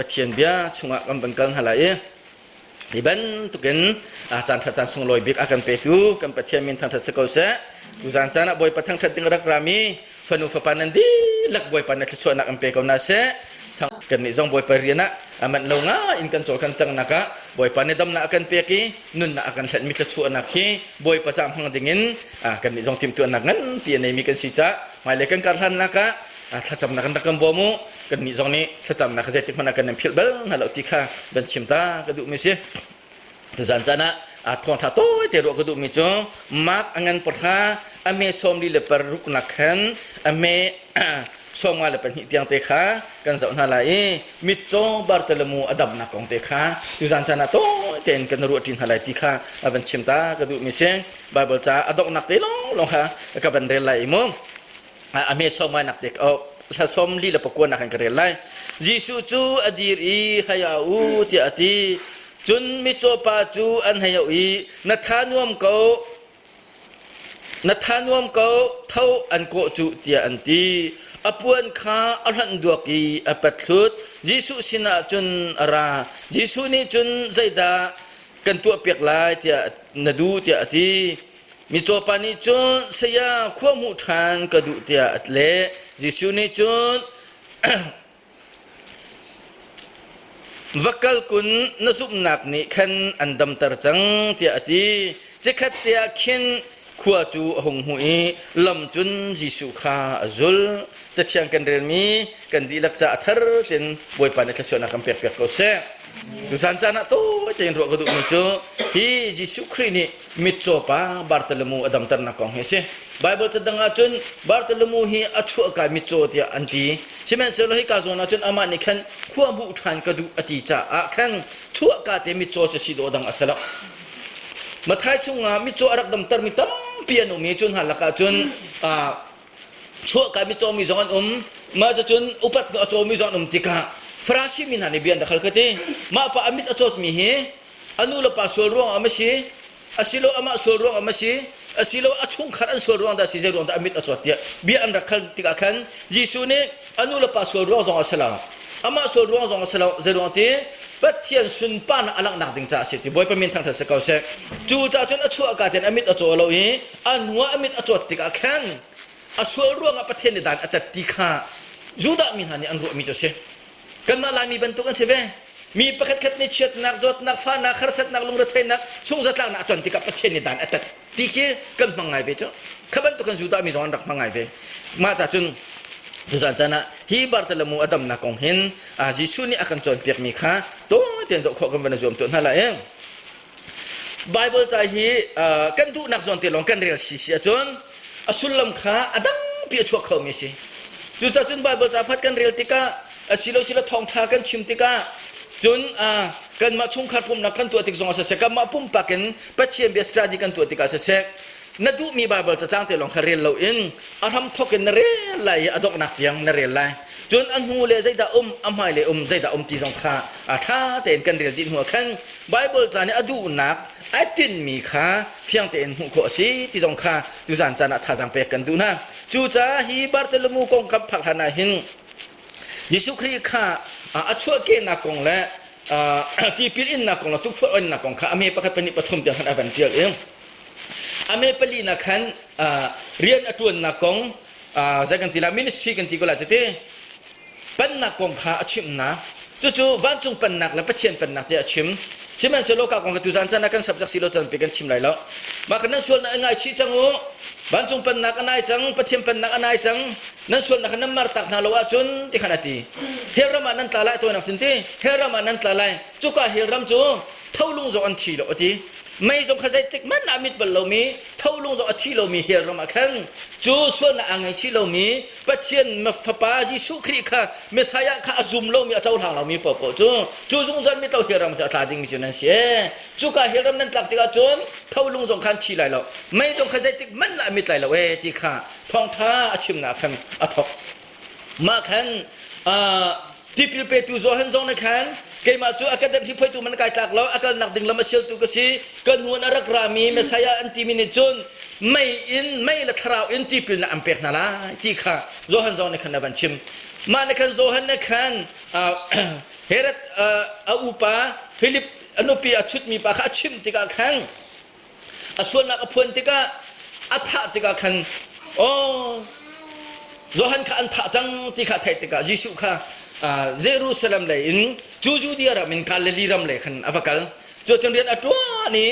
Pathian bia chungah kan van kal hna lai i hi bantukin caan ṭha caan sunglawi bik a kan petu kan Pathian min thangṭhat si ko seh. Tuzaan caan ah Bawipa thangṭhat ding a rak rami fanu fapa nan dihlak Bawipa na thluachuahnak an pe ko hna seh. Kannih zong Bawipa rian ah a manh lo ngai in kan cawl kan cangnak ah Bawipa nih damnak a kan pek i nunnak a kan hlenhmi thluachuahnak hi Bawipa ca hmang dingin kannih zong timhtuahnak nganpi a neimi kan si caah hmailei kan kar hlannak ah thlacamnak kan rak kan bawm u. Kannih zong nih thlacamnak kha zeitik hmanh ah kan nan philh bal hna lo ti kha van chim ta ka duhmi si. Tuzan caan ah thawngṭha tawi te ruah ka duhmi cu Mark a ngan pahra a me 46 nak khan a me 52 tiang te kha kan zoh hna lai i mitcaw Bartholomew a damnak kong te kha tuzan caan ah tawi tein kan ruah ṭi hna lai ti kha a van chim ta ka duhmi si. Bible ca a donghnak te lawnglawng kha ka van rel lai i mu. A hme sawm nak te oh 49 nak kan ka rel lai. Jesuh cu a dir i hei a u tiah a ti. Cun mitcaw pa cu an hei auh i na tha nuam ko, na tha nuam ko, tho an kawh cu tiah an ti. A puan kha a hlanh duak i a pat thlut. Jesuh sinah cun a ra. Jesuh nih cun zeidah kan tuahpiak lai tiah na duh tiah a ti. Mitcaw pa nih cun saya khua hmuh ṭhan ka duh tiah a leh. Jesuh nih cun va kal kun, na zumhnak nih khan an damter cang tiah a ti. Chikkhat te ah khin khua cu a hung hmuh i lam cun Jesuh kha a zul. Cathiang kan relmi kan dihlak ca a thar tein Bawipa nih thluachuahnak kan pekpiak ko seh. Tuzan caan ah tawi tein ruah ka duhmi cu hi Jesuh Khrih nih mitcaw pa Bartholomew a damternak kong hi a si. Bible cadang ahcun Bartholomew hi a chuahka mitcaw tiah an ti. Sihmanhsehlaw hika zawn ahcun amah nih khan khua hmuh ṭhan ka duh a ti caah khan chuahka te mitcaw cu si dawh dang a si lo. Matthai chungah mitcaw a rak damtermi tampi an um i cu hna lakah cun chuahka mitcawmi zong an um. Mah cucun upat a cawmi zong an um tikah Farasi mi hna nih bia an rak hal ka ti. Mah pa a mit a cawtmi hi a nu le pa sual ruang ah ma si, asilo amah sual ruang ah ma si, asilo a chungkhar an sual ruang dah si, zei ruang dah a mit a cawt tiah bia an rak hal tikah khan Jesuh nih a nu le pa sual ruang zong a si lo, amah sual ruang zong a si lo, zei ruang ti Pathian sunparnak a langhnak ding caah a si ti. Bawipa min thangṭhat si ko seh. Cu caah cun a chuahka tein a mit a caw lo i a hnu ah a mit a cawt tikah khan a sual ruangah Pathian nih dan a tat ti kha Judah mi hna nih an ruahmi cu a si. Kanmah Laimi bantuk an si ve. Mi pakhatkhat nih chiatnak, zawtnak, fahnak, harsatnak, lungretheihnak, sungzatlaknak a ton tikah Pathian nih dan a tat ti khi kan hmang ngai ve cu. Kha bantuk kan Judah mi zong an rak hmang ngai ve. Mah ca cun tuzan caan ah hi Bartholomew a damnak kong hin Jesuh nih a kan cawnpiakmi kha tawi tein zoh khawh kan van i zuam tuah hna lai. Bible ca hi kan duhnak zawn te lawng kan rel si si ahcun a sullam kha a dangpi a chuak khomi a si. Cucaah cun Bible ca phat kan rel tikah asilo silo thawngṭha kan chim tikah cun kanmah chungkhar pumnak kan tuah tik zongah siseh, kanmah pumpak in Pathian bia study kan tuah tikah siseh, na duhmi Bible cacang te lawng kha rel loin a hramthawk in na rel lai i a donghnak tiang na rel lai. Cun a hnu le zeidah um, a hmai le um zeidah um ti zong kha a ṭha tein kan rel dih hnu ah khan Bible ca nih a duhnak ai tinhmi kha fiang tein hmuh khawh a si ti zong kha tuzan caan ah thazaang pek kan duh hna. Cucaah hi Bartholomew kong kan phak hlan ah hin Jesuh Khrih kha a chuahkehnak kong le tipil innak kong le tukforh innak kong kha a me pakhat pahnih pathum tiang khan a van ṭial i a me palinak khan rian a ṭuannak kong zei kan ti lai, ministry kan ti ko lai cuti pennak kong kha a chimhnak. Cucu vancung pennak le Pathian pennak tiah a chim. Sihmanhsehlaw ka kong kha tuzan caan ah kan subject si lo caan pe kan chim lai lo. Mah kha nan sualnak i ngaichih cang u, vancung pennak a nai cang, Pathian pennak a nai cang, nan sualnak kha nan martak hna lo ahcun ti khan a ti. Hell ram ah nan tla lai tawinak cun ti, hell ram ah nan tla lai. Cuka hell ram cu tholung zong an thi lo a ti. Mei zong kha zeitik hmanh ah mit bal lomi, tholung zong a thi lomi hell ram ah khan cu sualnak aa ngaichih lomi Pathian Fapa Jesuh Khrih kha Messiah kha a zum lomi, a cohlang lomi paohpaoh cu cu zungzal mit lo hell ram cu a tla dingmi cu nan si. Cuka hell ram nan tlak tikah cun tholung zong khan thi lai lo, mei zong kha zeitik hmanh ah mit lai lo ee ti kha thawngtha a chimnak khan a thawk. Mah khan tipil petu Johan zong nih khan keimah cu a ka dan hliphaitu man kai tlak lo, a kalnak ding lam a sialtu ka si, ka hnuan a rak rami Messiah an timi nih cun mei in, mei le thlarau in tipilnak an pek hna lai ti kha Johan zong nih khan a van chim. Mah nih khan Johan nih khan. Herod a upa Philip a nupi a chutmi pa kha a chimh tikah khan a sualnak a phuan tikah a thah tikah khan oh Johan kha an thah cang ti kha theih tikah Jesuh kha Jerusalem lei in cu Judea ram in Galilee ram lei khan a va kal. Cu cun rian a ṭuan i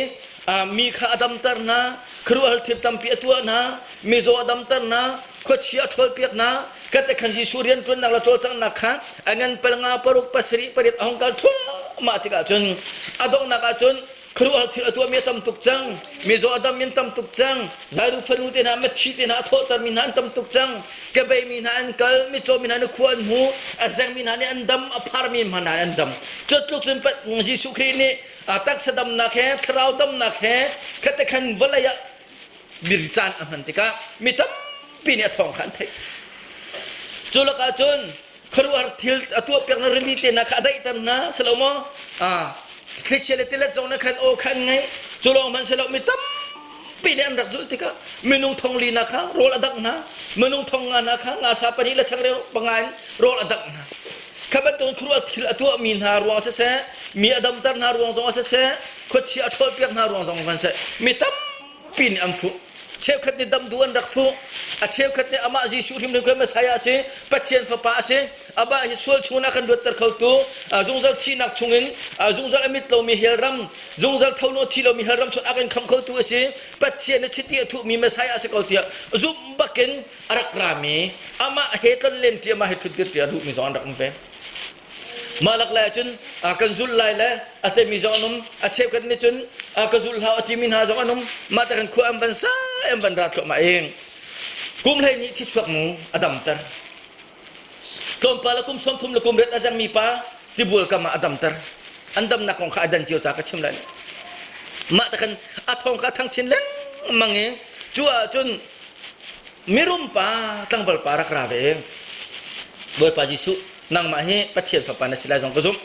mi kha a damter hna, khuaruahhar thil tampi a tuah hna, mizaw a damter hna, khuachia a ṭhawlpiak hna. Kate khan Jesuh rianṭuannak le cawlcanghnak kha a ngan pal nga paruk pasarih pariat a hung kal thluahmah tikah cun a donghnak ah cun khuaruahhar thil a tuahmi a tam tuk cang. Mizaw a dammi an tam tuk cang. Zairu fanu te hna, mithi te hna a thawhtermi hna an tam tuk cang. Kebeimi hna an kal, mitcaw mi hna nih khua an hmu, a zengmi hna nih an dam, a pharmi hna nih an dam. Cu tluk cun Jesuh Khrih nih taksa damnak he, thlarau damnak he, khate khan vawlei ah mir caan a hman tikah mi tampi nih a thawng kha an theih. Cu lakah cun khuaruahhar thil a tuahpiak na rili te hna kha a daihter hna si lo maw? Thlichia le tilet zong nih khan aw kha an ngaih. Cu lawng hmanh si lo mi tampi nih an rak zulh tikah minung thong li hna kha rawl a dangh hna. Minung thong nga hna kha ngasa pahnih le changreu panga in rawl a dangh hna. Kha bantuk khuaruah thil a tuahmi hna ruang siseh, mi a damter hna ruang zong ah siseh, khuachia a ṭhawlpiak hna ruang zong kan seh, mi tampi nih an fuh. Cheukhat nih dam duh an rak fuh. A cheukhat nih amah Jesuh hrimhrim kha Messiah a si, Pathian fapa a si. Amah hi sual chungin a kan luatter khotu, zungzal thihnak chungin zungzal a mit lomi hell ram, zungzal tho thi lomi hell ram chung a kan khamh khotu a si. Pathian nih chiti a thuhmi Messiah a si ko tiah zumh bakin a rak rami amah he tlonlen ṭi amah he ṭhutdir ṭi a duhmi zong an rak um ve. Mah lak lai ahcun kan zul lai le a temi zong an um a cheukhat nih cun ka zul hau a timi hna zong an um mah te kan khua an van sa an van ra thluahmah i kum 12 thichuak nu a damter tlawmpal a kum 30 le kum riat a zengmi pa tibual kam ah a damter an damnak kong kha a dan cio ca ka chim lai mah te khan a thong kha thang chin lengmang i cu ahcun mirum pa tlangval pa rak ra ve Bawipa Jesuh nangmah hi Pathian fapa na si lai zong ka zumh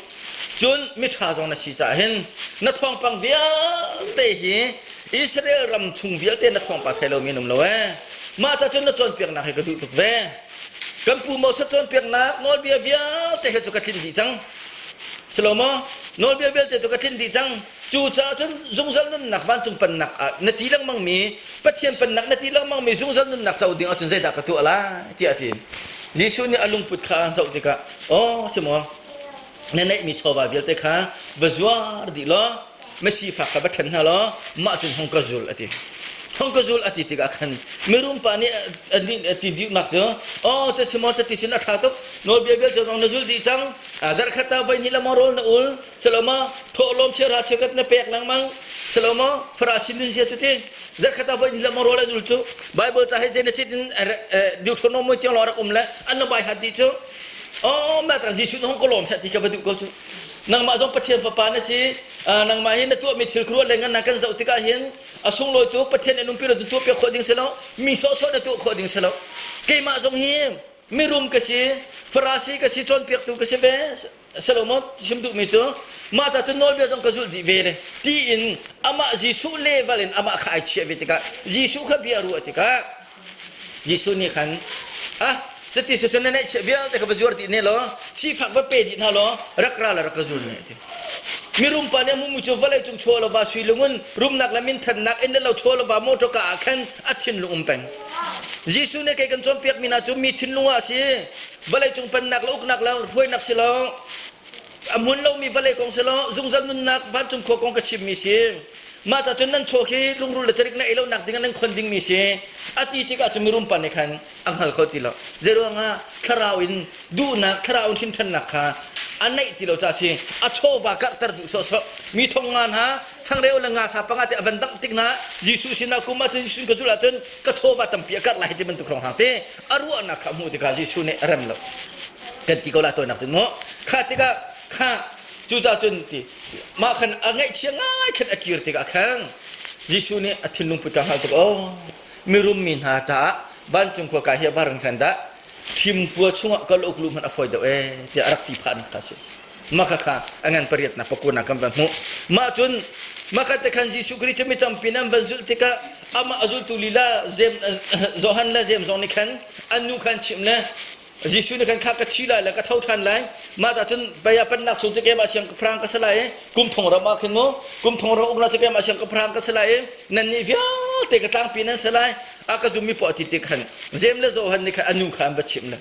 cun miṭha zong na si caah hin na thawngpang vialte hi Israel ram chung vialte na thawngpang thei lomi an um lo ee mah ca cun na cawnpiaknak hi ka duh tuk ve kan pu Moses cawnpiaknak nawlbia vialte he cu ka tlinh dih cang si lo maw nawlbia vialte cu ka tlinh dih cang Cucaah cun zungzal nunnak vancung pennak ah na ti lengmangmi Pathian pennak na ti lengmangmi zungzal nunnak co ding ahcun zeidah ka tuah lai tiah a ti. Jesuh nih a lungput kha a zoh tikah aw si maw na neihmi chawva vialte kha va zuar dih law misifak kha va ṭhen hna law mah cun hung ka zul a ti. Hung ka zul a ti tikah khan mirum pa nih a ti duhnak cu aw ca chim aw cati sin a ṭha tuk nawlbia vialte zong na zul dih cang zarkhat ah voi hnih le maw rawl na ul Salomo thawhlawm chiara chiakat na pek lengmang Salomo Farasi nun sia cuti zarkhat ah voi ni lengmang rawl an ul cu Bible ca he Genesis in Deuteronomy tiang lawng rak um le an na bai hat dih cu oh ma ta Jesuh na hong ka lawm seh ti ka va duh ko cu nangmah zong Pathian fapa na si nangmah hi na tuahmi thil khuaruah le ngan na kan zoh tikah hin a sunglawi tu Pathian in umpi lo tu tuah piak khawh ding si lo mi sawhsawh na tuah khawh ding si lo keimah zong hi mirum ka si Farasi ka si cawnpiaktu ka si ve Solomon chim duhmi cu mah ca cun nawlbia zong ka zulh dih ve le tiin amah Jesuh level in amah kha ai chiah ve tikah Jesuh kha bia ruah tikah Jesuh nih khan ah cuti si cun na neihchiah vialte kha va zuar dih ne law sifak va pe dih hna law rak ra la rak ka zul ne ti mirum pa nih mumu cu vawlei cung chaw lova sui lungun rumnak le minthannak inn le lo chaw lova motor ka ah khan a thinlung um peng Jesuh nih kei kan cawnpiak mi hna cu mi thinlung ah a si vawleicung pennak le uknak le hruainak si lo a hmun lomi vawlei kong si lo zungzal nunnak vancung khua kong ka chimmi si mah ca cun nan chaw khi rungrul le carik na ei lonak ding ah nan khon dingmi si a ti tikah cun mirum pa nih khan a hngal kho ti lo zeiruangah thlarau in duhnak thlarau in hrimṭhannak kha a neih ti lo ca si a chawva karhter duh sawhsawh mi thong nga hna changreu le nga sa panga te a van dangh tik hna Jesuh sinah kum ah cun Jesuh ka zulh ahcun ka chawva tampi a karh lai ti bantuk hrawng te a ruahnak kha hmuh tikah Jesuh nih a rem lo kan ti ko la tawinak cun mu kha tikah kha cucaah cun ti mah khan a ngaihchia ngai khan a kir tikah khan Jesuh nih a thinlung put ka hngal tuk oh mirum mi hna caah vancung khua kai hi a va rang hran dah thimkua chungah kal uk lu hmanh a fawi deuh ee tiah a rak ti phahnak kha a si mah kha kha a ngan pariatnak pakunak kan van hmuh mah cun mah te khan Jesuh Khrih cu mi tampi nan van zulh tikah amah a zultu lila Zem Johan le Zem zong nih khan an nu khan chimh le Jesuh nih khan kha ka thi lai le ka tho ṭhan lai. Mah ta cun pei ah pennak chung cu keimah siangpahrang ka si lai i kum thong ram ah khin mu kum thong ram uknak cu keimah siangpahrang ka si lai i nannih vialte ka tlangpi nan si lai. A ka zummi poah ti ti khan Jeim le Johan nih khan a nu kha an va chimh le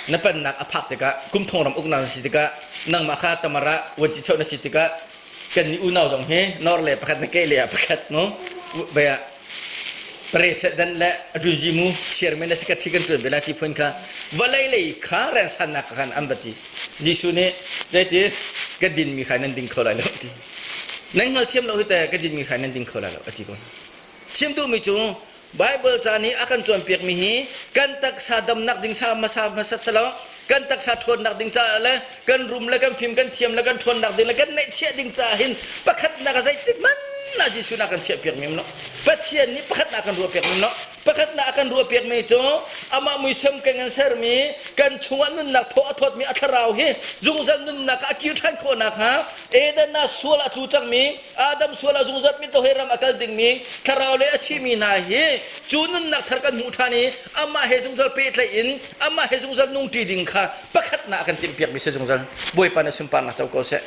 na pennak a phak tikah kum thong ram uknak na si tikah nangmah kha Tamar ah vuanci na si tikah kannih unau zong hi nor le pakhat na ke le ah pakhat mu baya president le adunji mu chairman le secretary kan tuan ve lai ti phun kha vawlei lei kha rensannak khan an va ti Jesuh nih zeiti ka dinmi hrai nan ding kho lai lo ti nan hngalthiam lo hi te ka dinmi hrai nan ding kho lai lo a ti ko chim duhmi cu Bible ca nih a kan cawnpiakmi hi kan taksa damnak ding sa hmasa hmasa selo kan taksa ṭhawnnak ding caah le kan rum le kan fim kan thiam le kan ṭhawnnak ding le kan neihchiah ding caah hin pakhatnak ah zeitik hmanh ah Jesuh na kan chiahpiakmi um lo Pathian nih pakhatnak kan ruahpiakmi um lo pakhatnak a kan ruahpiakmi cu amah muisam kan kan sermi kan chungah nunnak thaw a thawtmi a thlarau hi zungzal nunnak ah a kir ṭhan khawh nakhnga Eden ah sual a tlu cangmi Adam sual a zungzat mi to he ram a kal dingmi thlarau le a chimi hna hi cu nunnak thar kan hmuh ṭhan i amah he zungzal pehtlaih in amah he zungzal nungṭi ding kha pakhatnak a kan timhpiakmi si zungzal Bawipa na sunparnak co ko seh.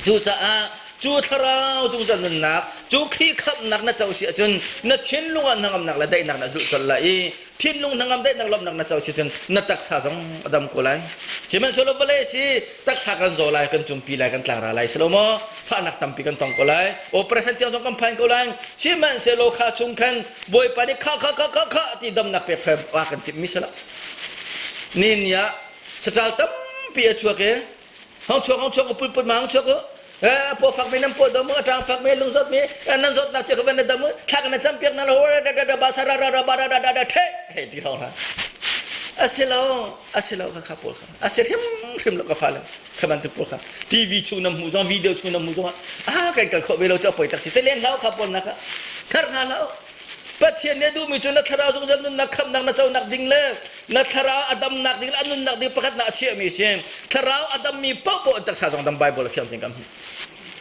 Cucaah cu thlarau zungzal nunnak cu Khrih khamhnak na co si ahcun na thinlung ah hnangamnak le daihnak na zulh colh lai i thinlung hnangam daihnak lawmhnak na co si cun na taksa zong a dam ko lai. Sihmanhsehlaw vawlei si taksa kan zaw lai kan cumpi lai kan tlangra lai si lo maw fahnak tampi kan tong ko lai operation tiang zong kan phan ko lai sihmanhsehlaw kha chung khan bawipa nih kha kha kha kha kha ti damnak pek kha a kan timh mi si lo ni ni ah saṭal tampi a chuak i hong chuak hong chuak pulput ma hong chuak paw fak mi nan paw dam a ṭang fak mi lung zawt mi nan zawtnak che kha na dam thla kan cam piak na lo da da da ba sa ra ra ra ba ra da da da the hei ti thong asilo asilo kha kha pawl kha a si hrimhrim lo ka fale kha bantuk pawl kha TV chung na hmuh zong video chung na hmuh zong ah kan kal khawh ve lo cu a poi tak si te len hlau kha pawl nak ah thar hna hlau Pathian nih a duhmi cu na thlarau zungzal nunnak khamhnak na conak ding le na thlarau a damnak ding le a nunnak ding pakhat na a chiahmi a si thlarau a dammi paohpaoh an taksa zong dam Bible a fiang ting kan hmuh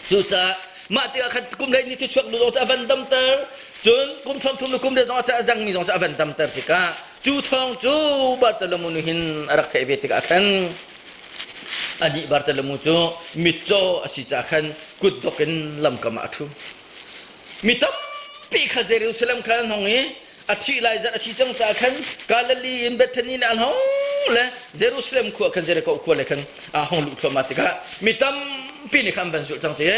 cucaah mah tikah khan kum hlei ni ti chuak nu zong cu a van damter cun kum thong thum le kum riat zong a zangmi zong cu a van damter tikah cu thawng cu Bartholomew nih hin a rak theih ve tikah khan anih Bartholomew cu mitcaw a si caah khan kutdok in lamkam ah a ṭhu mi tampi kha Jerusalem kha an hong i a thih lai zarh a si cang caah khan Galilee in Bethany in an hong le Jerusalem khua khan Jericho khua le khan a hong luh thluahmah tikah mi tampi nih khan an van zulh cang ci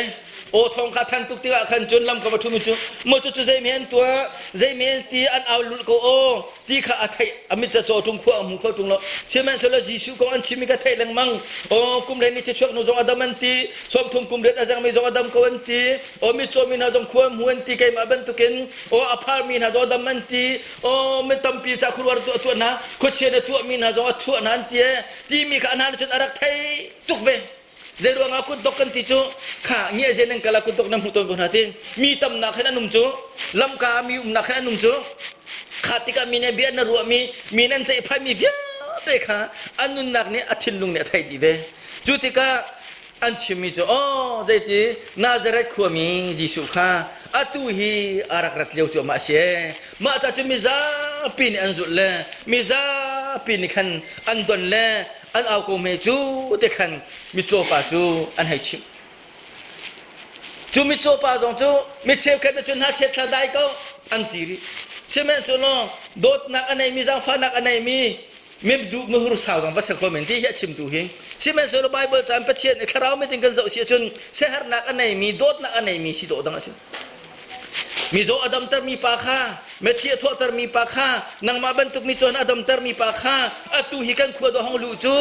aw thawng kha than tuk tikah khan cun lam ka va ṭhumi cu maw cu cu zei men tuah zei men ti an au lulh ko aw ti kha a theih a mit caw ṭung khua a hmu kho ṭung lo sihmanhsehlaw Jesuh kong an chimmi ka theih lengmang aw kum hlei ni ti chuak nu zong a dam an ti 30 kum riat a zengmi zong a dam ko an ti aw mitcaw mi hna zong khua hmu an ti keimah bantukin aw a pharmi hna zong dam an ti aw mi tampi ca khuaruahar tu a tuah hna khuachia na tuahmi hna zong a chuah hna an ti timi kha hna cun a rak thei tuk ve zei ruangah kutdok kan ti cu kha ngia zen nan kala kutdok nan hmuh tawn ko hna ti mi tamnak khan an um cu lamka mi umnak khan an um cu kha tikah mi nih bia na ruahmi mi nan ceihphai mi vialte kha an nunnak nih a thinlung nih a theih dih ve cu tikah an chimmi cu aw zeiti Nazareth khuami Jesuh kha atu hi a rak rat lio cuahmah a si ee mah ca cu mizapi nih an zulh le mizapi nih khan an don le an au ko hme cu te khan mitcaw pa cu an hei chimh cu mitcaw pa zong cu mi cheukhat nih cun hnachiat thla dai ko an ti rih sihmanhsehlaw dawtnak a neimi zaangfahnak a neimi mibduh mihur sau zong va si kho men ti hi a chimtu hi sihmanhsehlaw Bible caan Pathian i thlarau mit in kan zoh si ahcun siaherhnak a neimi dawtnak a neimi si dawh dang a si mizaw a damtermi pa kha mithi a thawhtermi pa kha nangmah bantuk mi cawn a damtermi pa kha atu hi kan khua dawh hong luh cu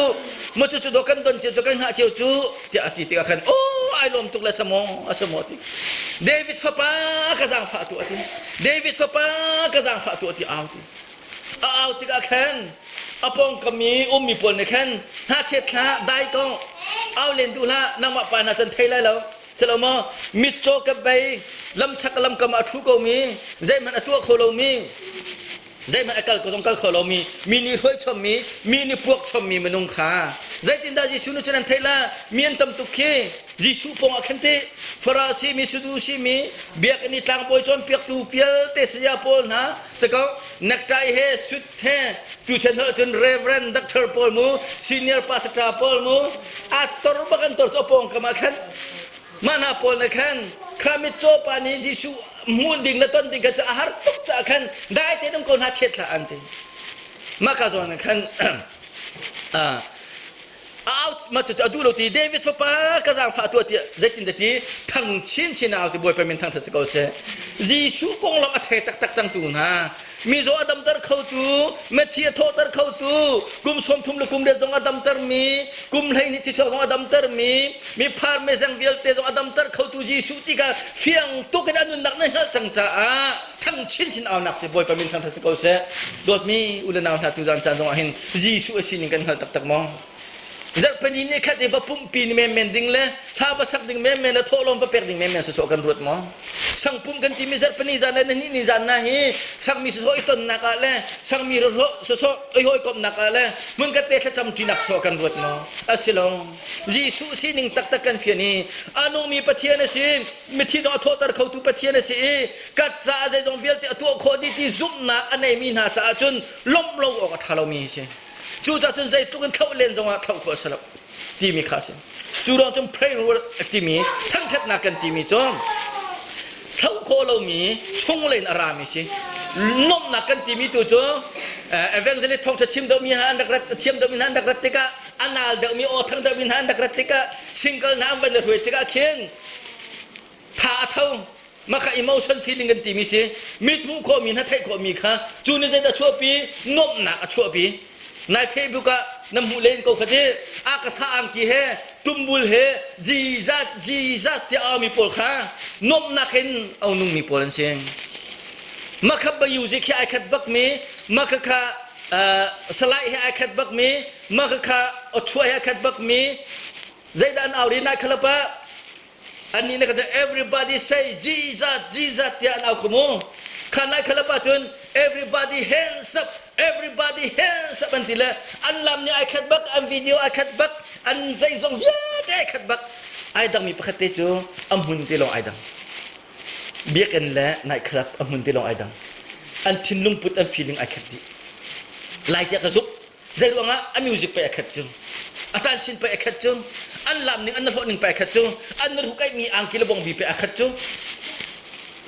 maw cu cu dawh kan don cio cu kan hngah cio cu tiah a ti tikah khan aw ai lawm tuk le samo a samo ti David fapa ka zaangfah tu a ti David fapa ka zaangfah tu a ti au ti A au tikah khan a pawngkam i ummi pawl nih khan hnachet hlah, dai ko, au len duh hlah, nangmah pa hna cun thei lai lo. Silo maw mitcaw ka bei lamchak lamkam ah a ṭhu komi zeihmanh a tuah kho lomi zeihmanh a kal ko zong kal kho lomi mi nih hruai chommi mi nih puak chommi minung kha. Zeitindah Jesuh nih cun an theih la? Mi an tam tuk khi. Jesuh pawng ah khan teh Farasi mi, Sadusi mi, biakinn i tlangbawi cawnpiaktu vialte saya pawl hna teko necktie he suit he tuchan ah cun Reverend Doctor pawl mu, senior pastor pawl mu, a tor bak an tor cu a pawngkam ah khan mah hna pawl nih khan kha mitcaw pa nih Jesuh hmuh ding le ton ding kha cu a har tuk caah khan dai tein um ko hna chet hlah an ti. Mah ka zawn ah khan a au mah cucu a duh lo ti David fapa ka zaangfah tuah tiah zeitin dah ti thang chinchin a au ti Bawipa min thangṭhat si ko seh. Jesuh konglam a thei taktak cangtu hna mizaw a damter khotu mithi a thawhter khotu kum 30 le kum riat zong a damtermi kum 12 thichuak zong a damtermi miphar mezeng vialte zong a damter khotu Jesuh ti kha fiang tuk in a nunnak na hngalh cang caah thang chinchin aunak si Bawipa min thangṭhat si ko seh. Dawtmi u le nau hna tuzan caan zongah hin Jesuh a sining kan hngal taktak maw? Zarhpini ni khat i va pumhpi ni menmen ding le thla va sak ding menmen le thawhlawm va pek ding menmen sawsawh kan ruat maw? Sangpum kan timi zarhpini zan le nihnih ni zan na hi sangmi sawsawh i tonnak ah le sangmi sawsawh i hawikomhnak ah le hmunkhat te thlacam ṭinak sawsawh kan ruat maw? A si lo. Jesuh sining taktak kan fian i a nungmi Pathian a si, mithi zong a thawhter khotu Pathian a si i ka caah zeizong vialte a tuah khawh dih ti zumhnak a neimi hna caah cun lawmh lo awk a ṭha lomi a si. Cucaah cun zeitluk in thlauh len zongah thlauh khawh a si lo timi kha a si. Cu ruang cun pray timi thangṭhatnak kan timi cu thlauh khawh lomi chunglei in a rami si. Nuamhnak kan timi tu cu evangelist thawngṭha chim deuhmi hna an rak rat thiam deuhmi hna an rak rat tikah a naal deuhmi aw thang deuhmi hna an rak rat tikah single hna an van i hruai tikah khin tha a tho mah kha emotion feeling kan timi si mit hmuh khawhmi hna theih khawhmi kha cu nih zeidah a chuahpi nuamhnak a chuahpi nai Facebook ah na hmuh len ko kha ti a ka sa angki he tumbul he Jesus Jesus tiah aumi pawl kha nuamhnak in au nungmi pawl an si mah kha music hi ai khat bakmi mah kha kha salai he ai khat bakmi mah kha kha awchuah he ai khat bakmi zeidah an au ri nai khalap ah annih nih khan everybody say Jesus Jesus tiah an au kho mu khan lai khalap ahcun everybody hands up everybody hands up an ti le an lam nih ai khat bak an video ai khat bak an zeizong vialte ai khat bak ai dangmi pakhat te cu a hmun te lawng ai dang biakinn le night club a hmun te lawng ai dang an thinlung put an feeling ai khat dih lai tiah ka zumh Zei ruangah a music pei a khat cu a tansin pei a khat cu an lam ning an na hlawh ning pei a khat cu an na rukaih mi angki le bongbi pei a khat cu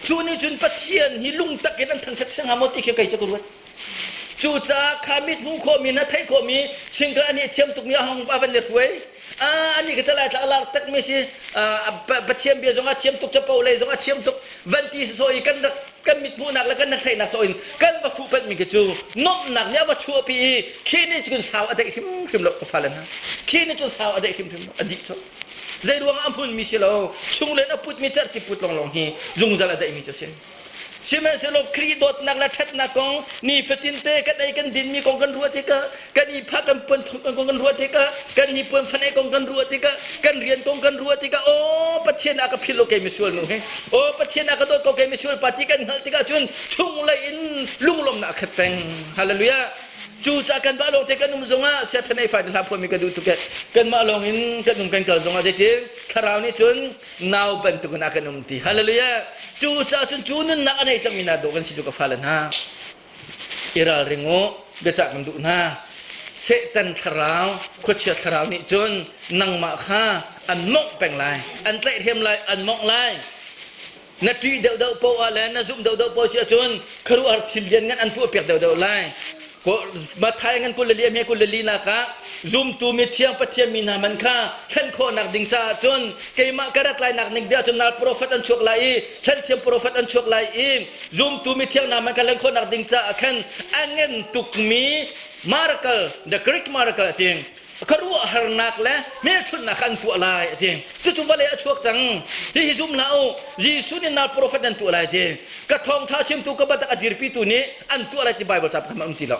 cu nih cun Pathian hi lungtak in an thangṭhat si hnga maw ti khi kei cu ka ruat cucaah kha mit hmuh khawhmi na theih khawhmi single ani thiam tukmi a hong a van i hruai ani ka calai tlak lar tak mi si Pathian bia zong a thiam tuk capo lei zong a thiam tuk van ti so i kan rak kan mit hmuhnak le kan theihnak so in kan va fuh panh mi khi cu nuamhnak nih a va chuahpi i khi nih cun sau a deih hrimhrim lo ka fale hna khi nih cun sau a deih hrimhrim lo a dih cu zei ruangah a hmun mi si lo chunglen a put mi cerhti put longlong hi zungzal a deih mi cu si Sihmanhsehlaw Khrih dawtnak le ṭhatnak kong nifatin te kan ei kan dinmi kong kan ruah tikah kan ihphah kan puan kong kan ruah tikah kan hnipuan faneh kong kan ruah tikah kan rian kong kan ruah tikah aw Pathian a ka philh lo kei misual nu hi aw Pathian a ka dawt ko kei misual pa ti kan hngalh tikah cun chunglei in lunglawmnak a khat peng hallelujah Cucaah kanmah lawng te kan um zongah siaṭhan ei fai hla phuahmi ka duh tuk eh. Kanmah lawng in kan um kan kal zongah zeitin thlarau nih cun nau bantukin a kan um ti. Hallelujah. Cucaah cun cu nunnak a nei cangmi hna dawh kan si cu ka fale hna. I ralring u, biacah kan duh hna. Satan thlarau, khuachia thlarau nih cun nangmah kha an mawngh peng lai, an tlaihhrem lai, an mawngh lai. Na ṭih deuhdeuh poah ah le na zumh deuhdeuh poah si ahcun khuaruahhar thil lianngan an tuahpiak deuhdeuh lai. Matthai ngan 24 hme 24 nak ah zumtu mithiang Pathian mi hna man kha thlen khawhnak ding caah cun keimah ka rat lai nak ning bia cun nal profet an chuak lai i thlenthiam profet an chuak lai i zumtu mithiang hna man kha hlen khawhnak ding caah khan a ngen tukmi miracle the Greek miracle a ti khuaruahharnak le hmelchunhnak kha an tuah lai a ti cucu vawlei a chuak cang hihi zum hlah u Jesuh nih nal profet nan tuah lai ti ka thawngṭha chimtu ka batak a dirpitu nih an tuah lai ti Bible ca pakhat um ti lo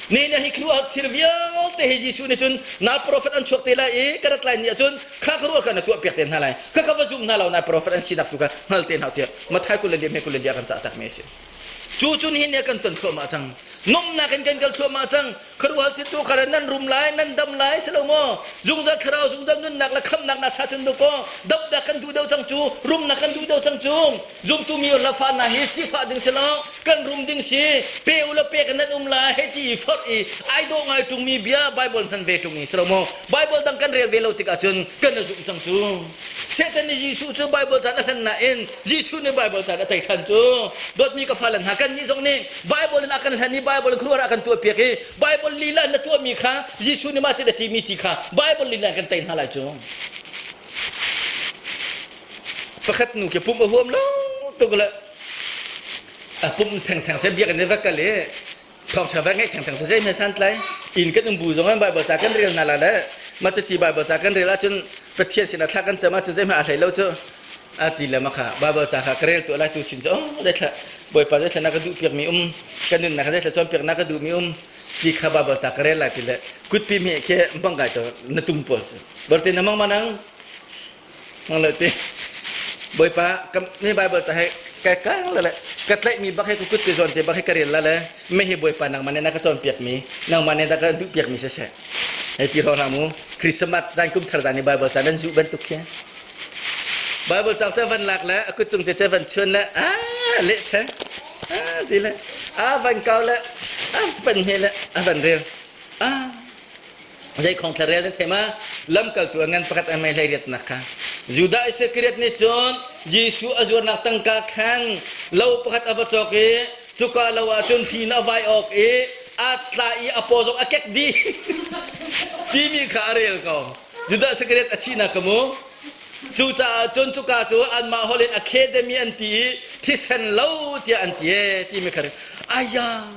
ni nih hi khuaruah thil vialte hi Jesuh nih cun nal profet an chuak te lai i ka rat lai ni ahcun kha khuaruah kha na tuah piak te hna lai kha ka va zum hna lo nai profet an sinak tu kha hngal te hna tiah Matthai 24 me 24 kan cah tak mi a si cu cu nihin ni kan ton thluahmah cang. Nomnak in kan kal thluahmah cang. Khuaruahhar thil tu kha nan rum lai, nan dam lai si lo maw? Zungzal thlarau, zungzal nunnak le khamhnak na sa cun ko. Damnak kan duh deuh cang cu, rumnak kan duh deuh cang cu. Zumtu mi hlafa hna hi sifah ding si lo, kan rum ding si. Pe u la pek nan um lai hei ti i forh i ai dawh ngai ṭungmi bia Bible hman ve ṭung i si lo maw? Bible dang kan rel ve lo tikah cun kan i zumh cang cu. Satan nih Jesuh cu Bible caan a hlan nain Jesuh nih Bible caan a tei ṭhan cu. Dawtmi ka fale hna, kannih zong nih Bible in a kan hlan i Bible in khuaruahhar a kan tuahpiak i Bible lila in na tuahmi kha Jesuh nih mah ti na timi ti kha Bible lila in kan tei hna lai cu. Pakhat nu khi pumh a huam lo tuk le a pum thengtheng cu biakinn i va kal i thawngṭha va ngaih thengtheng cu zeihmanh santlai inn kan um bu zong in Bible ca kan rel hna la le mah cuti Bible ca kan rel ahcun Pathian sinah thla kan cam ahcun zeihmanh aa hlei lo cu a ti le mah kha Bible ca kha ka rel tuah lai tu chin cu oh zeithla Bawipa zeithla na ka duh piakmi um ka nunnak zeithla cawnpiak na ka duhmi um ti kha Bible ca ka rel lai ti le kutpi hme khi bang kai cu na tum pawl cu barte na mang manang Mang le ti Bawipa kam ni Bible ca he ka kang le ka tlaihmi bak he ka kut pe zawn te bak he ka rel la le me hi Bawipa nangmah nih na ka cawnpiak mi nangmah nih na ka duhpiak mi siseh hei ti hrawng hlah mu Christmas zan kum thar zan i Bible ca nan zuh bantuk khi Bible ca ca van lak le a kut cung te ca van chuan le a leh the a ti le a van kau le a van he le a van rel a Zei khong thlarel nan thei ma? Lamkaltu a ngan pakhat a mei hleiriatnak kha. Judah Iskariot nih cun Jesuh a zuarnak tangka khan lo pakhat a va cawk i cuka lo ah cun hri in a vai awk i aa tla i a paw zong a kek dih timi kha a rel ko. Judah Iskariot a thihnak kha mu. Cucaah cun cuka cu anmah holh in academy an ti i thisen lo tiah an ti ee timi kha aya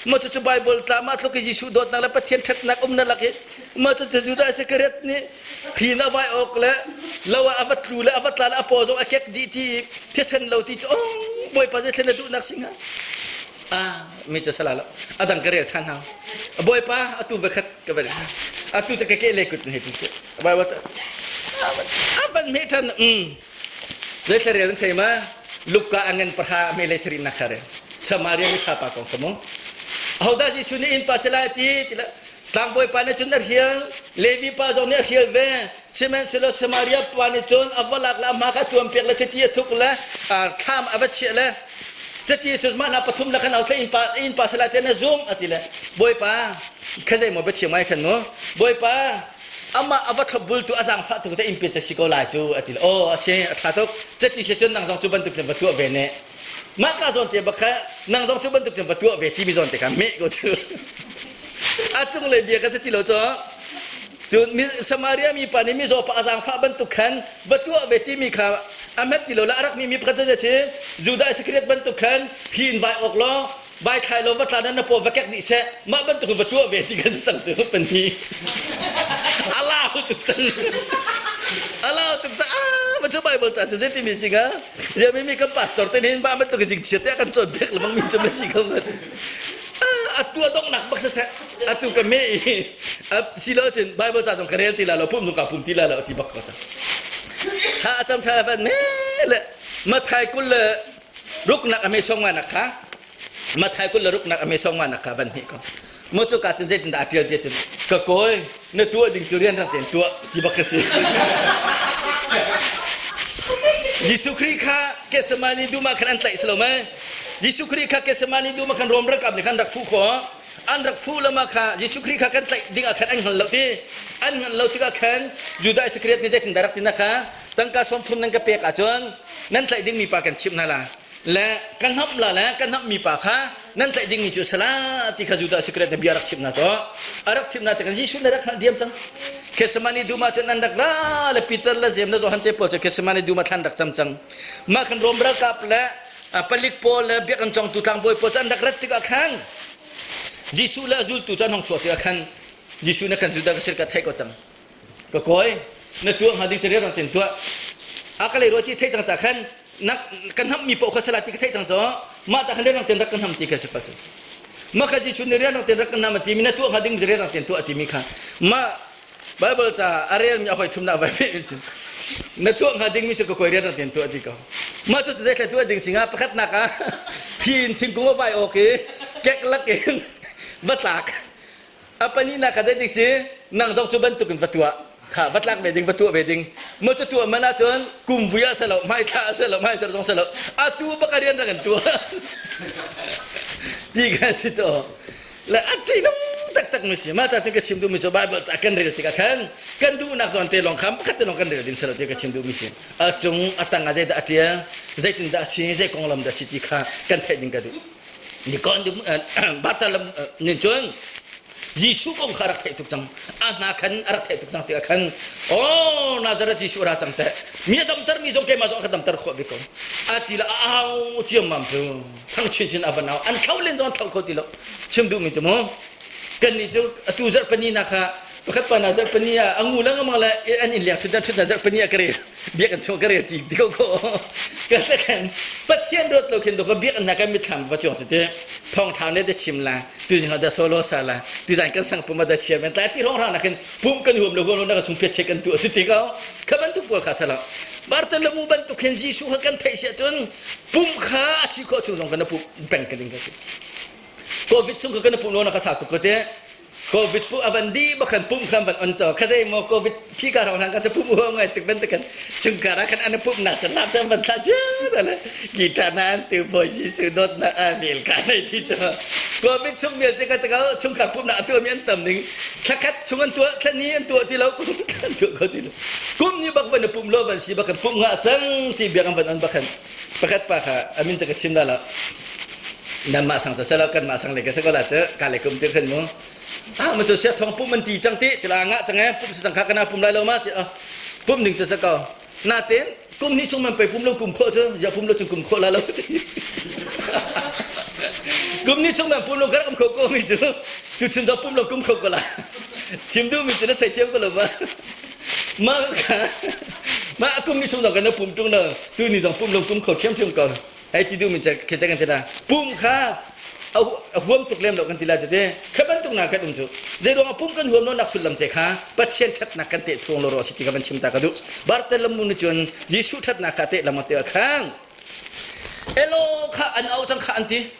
Mah cucu Bible tla mah tluk i Jesuh dawtnak le Pathian ṭhatnak um na lak i mah cucu Judah Iskariot nih hri na vai awk le lo ah a va tlu le a va tla le a paw zong a kek dih ti i thisen lo ti cu ong Bawipa zeithlen na duhnak si hnga ah mi cu sala lo a dang ka rel ṭhan hau Bawipa atu va khat ka va atu cu ka ke le kut hei ti cu Bible a van hme ṭhan um Zeithla rel an thei ma? Luka a ngan pahra a mele sarihnak kha rel. Samaria mi ṭha pa kong kha mu. Ahodah Jesuh nih innpa si lai ti ti tlangbawi pa nih cun a hrial, Levi pa zong nih a hrial ve. Sihmanhsehlaw Samaria pa nih cun a va lak le a hma kha tuam piak le chiti a thuk le thlam a va chiah le chiti cu mah hna pathum le khan au innpa innpa si lai ti na zum a ti le Bawipa kha zei maw biathiam ngai khan mu Bawipa amah a va thlopbultu a zaangfah tuk te innpi ca si ko lai cu a ti aw a si a ṭha tuk cati si cun nang zong cu bantuk cun va tuah ve ne mah ka zawn te bak kha nang zong cu bantuk cun va tuah ve timi zawn te kha meh ko cu a cunglei bia ka ti lo cu cun Samaria mi pa nih mizaw pa a zaangfah bantuk khan va tuah ve timi kha a hmet ti lo le a rak mi mi pakhat cu si Judah Iskariot bantuk khan phi in vai awk law vai thlai lo va tla na paw va kek dih seh mah bantuk va tuah ve ti ka si cang tu pan hi alau tuk cang alau tuk cang ah ma cu bible ca cu zeiti mi singa ya mi mi kan pastor te hin ba bantuk jing chia te kan cawn pek lemang mi cu ma si ko ma atu adong nak bak seh atu ka me i si lo cun bible ca zong ka rel ti la lo pum zong ka pum ti la lo ti bak ko cang tha acam tha van me le mathai kul le ruknak a me song ma nak kha Mathai 26 a me song nak kha van hmeh ko. Mo cu ka cun zeitindah a ṭial ti cun ka kawi na tuah ding cu rian rak tein tuah ti bak ka si. Jesuh Khrih kha Gethsemane dum ah khan an tlaih si lo mei? Jesuh Khrih kha Gethsemane dum ah khan Rom ralkap nih khan rak fuh khawh. An rak fuh lama kha Jesuh Khrih kha kan tlaih ding ah khan an hngal lo ti. An hngal lo tikah khan Judah Iskariot nih zeitindah rak ti na kha tangka 30 nan ka pek ahcun nan tlaih dingmi pa kan chimh hna la. Le ka hnamh la le ka hnamhmi pa kha nan tlaih dingmi cu sala ti kha Judah secret na bia rak chimh hna cu a rak chimh hna tikah Jesuh na rak hngalh diam cang Gethsemane dum ah cun an rak ra le Peter le Jeim le Johan te pawl cu Gethsemane dum ah thlan rak cam cang mah khan Rom ralkap le palik pawl le biakinn congtu tlangbawi pawl cu an rak rat tikah khan Jesuh le a zultu cu an hong chuah tikah khan Jesuh na kan Judah ka sir ka theih ko cang ka kawi na tuah hnga ding cu rian tin tuah a ka lei ruah ti theih cang ca khan na kan hnamh mi paoh kha sala ti ka theih cang cu mah ta khan rian tin rak kan hnam ti kha si pa cu ma kha Jesuh nih rian tin rak kan hnam ti mi na tuah hnga ding rian tin tuah ti mi kha ma Bible ca a rel mi a hoi thum na vai pe cun na tuah hnga ding mi cu ka koi rian tin tuah ti ko mah cu zei tuah ding singa pakhat nak ah phi in thingkung a vai awk i. Kek lak in va tlak. A pahnihnak kha zeitik si nang zong cu bantukin va tuah. Kha va tlak ve ding, va tuah ve ding. Maw cu tuah man ahcun kum vui ah selo, hmaithla ah selo, hmaithar zong selo, atu bak a rian rak in tuah. Ti kha si to. Le a ṭihnung taktak mi si. Mah ca cun ka chim duhmi cu Bible ca kan rel tikah khan kan duhnak zawn te lawng khan pakhat te lawng kan rel ding selo ti ka chim duhmi si. A cung a tang ah zeidah a ṭial, zeitindah a si, zei konglam dah a si ti kha kan theih ding ka duh. Nikon Bartalam nih cun Jesuh kong kha a rak theih tuk cang. A hna khan a rak theih tuk cang tikah khan oh Nazareth Jesuh ra cang teh. Mi a damter mi zong keimah zong a ka damter khawh ve ko. A ti le a au ciammam cu thang chinchin a van au. An thlo len zong an thlo kho ti lo. Chim duhmi cu mu kannih cu atu zarhpani na kha pakhat pa na zarhpani ah a ngu lengmang le an inn leng ṭhutdan ṭhutdan zarhpani ah ka rel biakinn chung ka rel ti ti ko ko ka khan Pathian ruat lo khin do ka biakinn na kan mitthlam va chuang cu ti thawngṭha ne te chim la tu jing da solo sa la ti zan kan sang pum da chia men tlai ti rong rang na khin pum kan huam lo huam lo na ka chung phet che kan tu chu ti ko kha bantuk pawl kha sala Bartholomew bantuk hin Jesuh kha kan theih sia cun pum kha a si khawh chung zong kan pum peng ka ding ka si Covid chung kha kan pum lo na ka sa tuk ko te Covid pu avan di bakhan pum khan van on cho khazei mo Covid khi ka rong hang ka pum huam ngai tuk ban kan chung ka ra khan an pum nak chan lap chan van thla cha da le guitar na an tu boy Jesu dot na a vel ka nei ti cho Covid chung vial te ka ta chung khar pum na atu mi an tam ning thlakhat chung an tua thlani an tua ti lo kum an tua ko ti lo kum ni bak van pum lo van si bakhan pum nga chang ti biak an van on bakhan pakhat pa kha amin ta ka chim la la nanmah sang cu selo kanmah sang le ka si ko la cu ka le kum ti khin mu ah ma cu sia thong pum an ti cang ti tila nga cang e pum si cang kha kana pum lai lo ma ti a pum ding cu sa ko natin kum ni chung man pe pum lo kum kho cu ya pum lo chung kum kho la lo ti kum ni chung man pum lo kar kum kho ko mi cu tu chun zo pum lo kum kho ko la chim du mi cu na thei thiam ko lo ma ma ka ma kum ni chung zong kan pum tung lo tu ni zong pum lo kum kho thiam thiam ko hei ti duhmi khi kan ti pum kha a huam tuk lem lo kan ti lai cu te kha bantuk na kan um cu zei ruangah pum kan huam lo nak sullam te kha Pathian ṭhatnak kan teh thuang lo ro si ti ka van chim ta ka duh Bartholomew nih cun Jesuh ṭhatnak kha teh lam te khan elo kha an au cang kha an ti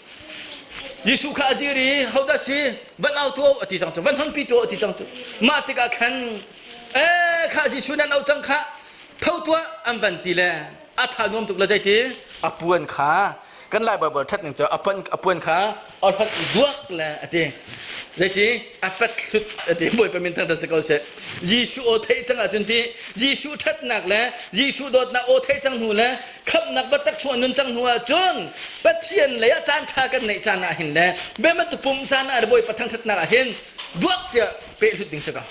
Jesuh kha a dir i hodah si van au tu a ti cang cu van honpi tu a ti cang cu mah tikah khan e kha Jesuh nan au cang kha tho tuah an van ti le a tha nuam tuk le zeiti a puan kha kan lai Bible that ning cu a puan a puan kha a hlat duak le a ti zeiti a pat hlut a ti Bawipa min thangṭhat si ko seh Jesuh aw theih cang ahcun ti Jesuh ṭhatnak le Jesuh dawtnak aw theih cang hnu le khamhnak biatak chung nun cang hnu ahcun Pathian lei ah caan ṭha kan neih caan ah hin le biamat pum caan ah le Bawipa thangṭhatnak ah hin duak tiah peh hlut ding si ko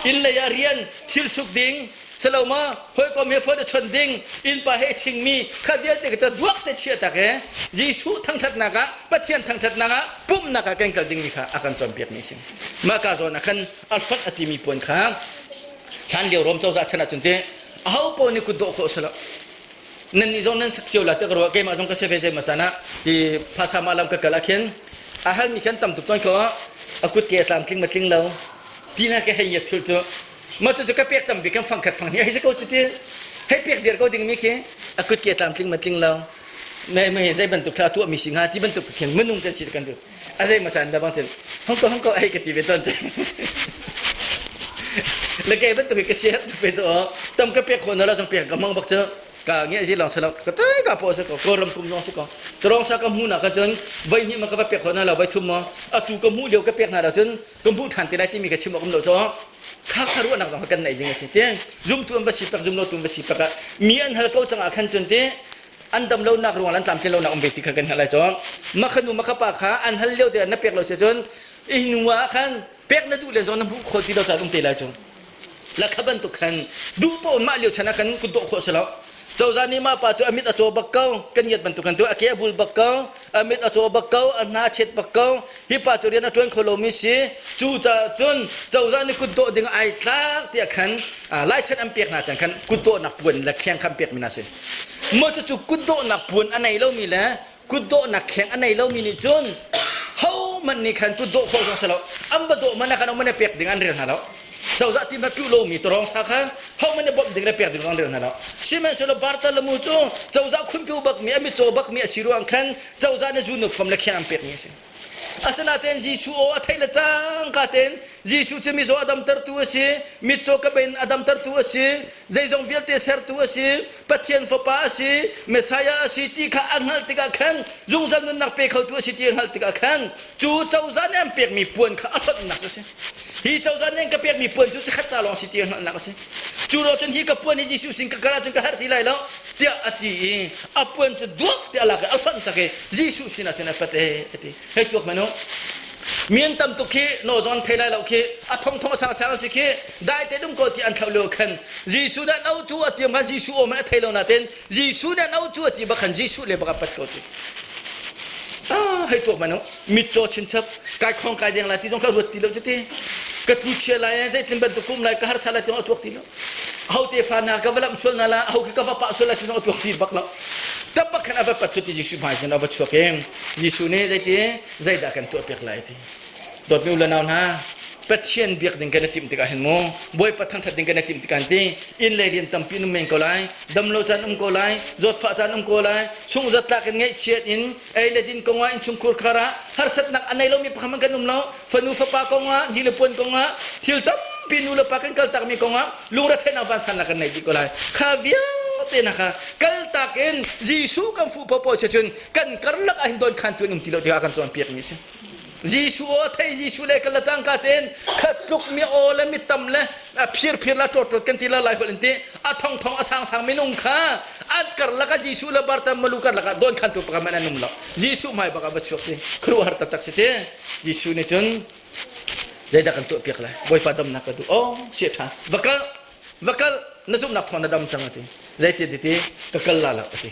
inn lei ah rian thil suk ding saloma hawikom he phone a chon ding innpa he chingmi kha vialte ka duak te chia tak e Jesuh thangthatnak ah Pathian thangthatnak ah pumhnak ah kan kal dingmi kha a kan cawnpiak mi si mah ka zawn ah khan a hlonh a timi puan kha hlan lio Rom cozah chan ah cun te aho paoh nih kut dawh khawh selo nan nih zong nan sak cio la te ka ruah keimah zong ka se ve zei ma caan ah hi phasa ma lam ka kal ah khin a hal mi khan tam tuk ton ko a kut ke a tlamtling ma tling lo tina ke hei ngiat thul cu ma cu cu ka pek tam bik kan fang khat fang ni hei si ko cu ti hei pek ziar ko ding mi khi a kut ke tlamtling ma tling lo me me zei bantuk thla tuah mi si nga ti bantuk khin minung kan si kan tu a zei ma san la bang cun hong ko hong ko hei ka ti ve ton cu le ke bantuk ka share tu pe cu tam ka pek khon la jong pek ka mang bak cu ka nge zi long selo ka tai ka po se ko koram kum long se ko torong sa ka mu na ka cun vai ni ma ka va pek khon la vai thum ma atu ka mu lio ka pek na la cun ka mu than te lai timi ka chim awk um lo cho kha kha ruahnak zong kan nei ding a si te zum tu an va si pak zum lo tu an va si pak ah mi an hal ko chang ah khan cun te an dam lo nak ruang an tlamtlin lo nak um ve ti kha kan hngalh lai cho makha nu makha pa kha an hal lio te na pek lo che cun i hnu ah khan pek na duh len zong na hmuh khawh ti lo caan um te lai cu la kha bantuk khan duh paoh mah lio chan ah khan kut dawh khawh si lo cozah nih mah pa cu a mit a caw bak ko kan ngiat bantuk kan tu a ke a bul bak ko a mit a caw bak ko a hna chet bak ko hi pa cu rian a ṭuan kho lomi si cu caah cun cozah nih kut dawh ding ai tlak tiah khan license an pek hna cang khan kut dawhnak puan le kheng khan pek mi hna si maw cu kut dawhnak puan a nei lomi le kutdawhnak kheng a nei lomi nih cun hohmanh nih khan kutdawh khawh zong si lo an va dawh man ah khan man pek ding an rel hna lo cozah ti ma piu lomi tawrong sa kha hohmanh nih bawmh ding le pek ding an rel hna lo sihmanhsehlaw Bartholomew cu cozah khunpiu bakmi a mitcaw bakmi a si ruang khan cozah nih uniform le kheng an pekmi a si. Asinain Jesuh aw a theih le cangka tein Jesuh cu mizaw a damtertu a si, mitcaw ka in a damtertu a si, zeizong vialte sertu a si, Pathian Fapa a si, Messiah a si ti kha a hngalh tikah khan zungzal nunnak pe khotu a si ti a hngalh tikah khan cu cozah nih an pekmi puan kha a hlonhnak cu a si. Hi cozah nih an ka pekmi puan cu chikkhat ca lawng a si ti a hngalhnak a si. Cu ruang cun hi ka puan hi Jesuh sin ka kal ahcun ka herh ti lai lo tiah a ti i a puan cu duak tiah a lak i a hlonh tak i Jesuh sinah cun a pat e a ti. Hei tuak hmanh u. Mi an tam tuk khi naw zong an thei lai lo khi a thongthong a sangsang an si khi dai te dum ko ti an thlauh lio khan Jesuh nih an au cu a tiam khan Jesuh aw hmanh a thei lo nain Jesuh nih an au cu a ti bak khan Jesuh le bak a pat ko ti. Ah hei tuak hmanh u. Mitcaw chinchap kai khong kai deng lai ti zong ka ruat ti lo cuti. Ka tlu chia lai zeitin bantuk kum lai ka harsa lai ti zong a tuak ti lo. Ho te fa hna ka va lamh sual hna la ho khi ka va pah sual lai ti zong a tuak ti bak lo. Tap bak khan a va pat cu ti Jesuh hmai cun a va chuak i Jesuh nih zeiti zeidah kan tuah piak lai ti. Dawtmi u le nau hna Pathian biak ding kan i timh tikah hin mu Bawipa thangṭhat ding kan i timh tikah hin ti inn lei rian tampi um men ko lai damlo caan um ko lai zawtfah caan um ko lai sungzatlak in ngaihchiat in ei le din kongah innchungkhur khar ah harsatnak a nei lomi pakhat hmanh kan um lo fanu fapa kongah ni le puan kongah thil tampi nu le pa kan kaltakmi kongah lungretheihnak vansannak kan nei dih ko lai kha vialte na kha kaltak in Jesuh kan fuh popo si cun kan karlak ah hin don khan tu an um ti lo tiah kan cawnpiak mi a si Jesuh aw thei Jesuh le kan la cangka tein khat tluk mi aw le mi tam le a phir phir la ṭawt ṭawt kan ti la lai holh in ti a thong thong a sang sang minung kha an karlak ah Jesuh le Bartam malu karlak ah don khan tu pakhat man an um lo Jesuh hmai bak ah va chuak ti khuaruahhar taktak si ti Jesuh nih cun zeidah kan tuah piak lai Bawipa damnak ka duh oh sia ṭha va kal va kal na zumhnak thawng na dam cang a ti zeitin ti ti ka kal la lo a ti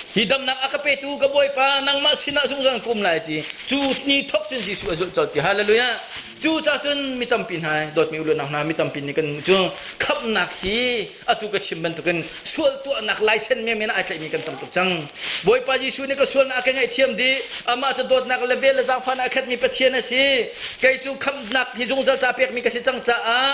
hi damnak a ka petu ka bawipa nangmah sinah zungzal ka um lai ti cu ni thok cun Jesuh a zulh colh ti hallelujah cu ca cun mi tampi hna dawtmi u le nau hna mi tampi nih kan cu khamhnak hi atu ka chim bantukin sual tuahnak laisen menmen ai tlaihmi kan tam tuk cang Bawipa Jesuh nih ka sualnak a ka ngaihthiam dih amah cu dawtnak le vel le zaangfahnak a khatmi Pathian a si kei cu khamhnak hi zungzal ca pekmi ka si cang caah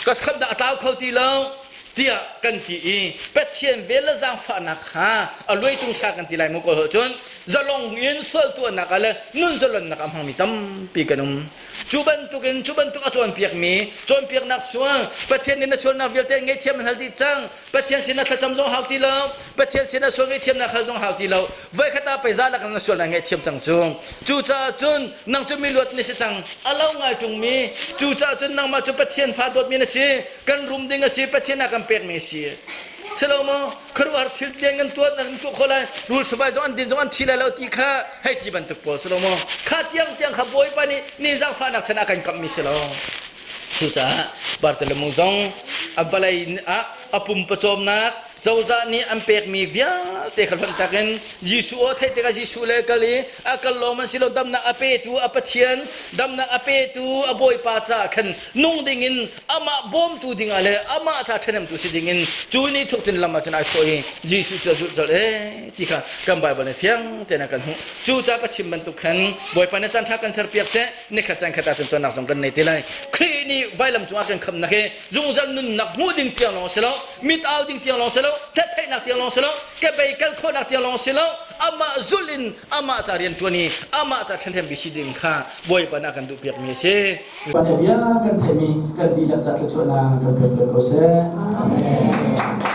ka khamhnak a tlau kho ti lo tiah kan ti i Pathian vel le zaangfahnak kha a luaitung sa kan ti lai mu kawl holh cun zalong in sual tuahnak ah le nun zalonnak a hmangmi tampi kan um cu bantukin cu bantuk a cawnpiakmi cawnpiaknak sual Pathian nih na sualnak vialte ngaihthiam an hal dih cang Pathian sinah thlacam zong hau ti lo Pathian sinah sual ngaihthiamnak hal zong hau ti lo voikhat ah pei za lak na sualnak ngaihthiam cang cu cucaah cun nang cu miluat na si cang a lo ngai ṭungmi cucaah cun nangmah cu Pathian fa dawtmi na si kan rum ding a si Pathian a kan pekmi a si silo maw khuaruahhar thil lian kan tuah kan tuah khawh lai rul savai zong an din zong an thi lai lo ti kha hei ti bantuk pawl silo maw kha tiang tiang kha Bawipa nih ni zaangfahnak chan a kan kamhmi si lo Cucaah Bartholomew zong a vawlei ah a pum pawcawmnak cozah nih an pekmi vialte kha hlonhtak in Jesuh aw theih tikah Jesuh le kal i a kal lawng man si lo damnak a petu a Pathian damnak a petu a Bawipa caah khan nung dingin amah bawmtu dingah le amah ca ṭhahnemtu si dingin cu ni thuk cun lam ah cun ai thawh i Jesuh cu a zulh colh ee ti kha kan Baibal nih fiang tein a kan hmuh. Cu ca ka chim bantuk khan Bawipa nih caan ṭha kan serpiak seh nikhat caan khat ahcun cawnnak zong kan nei te lai Khrih nih vailam cungah kan khamnak hi zungzal nunnak hmuh ding tiang lawng si lo mit au ding tiang lawng si lo theihnak tiang lawng si lo kebei kal khawhnak tiang lawng si lo amah zulh in amah ca rian ṭuan i amah ca ṭhenhrem bi si ding kha Bawipa nih a kan duhpiak mi a si. Kan bia kan theihmi kan dihlak ca thluachuahnak kan pek ko seh. Amen.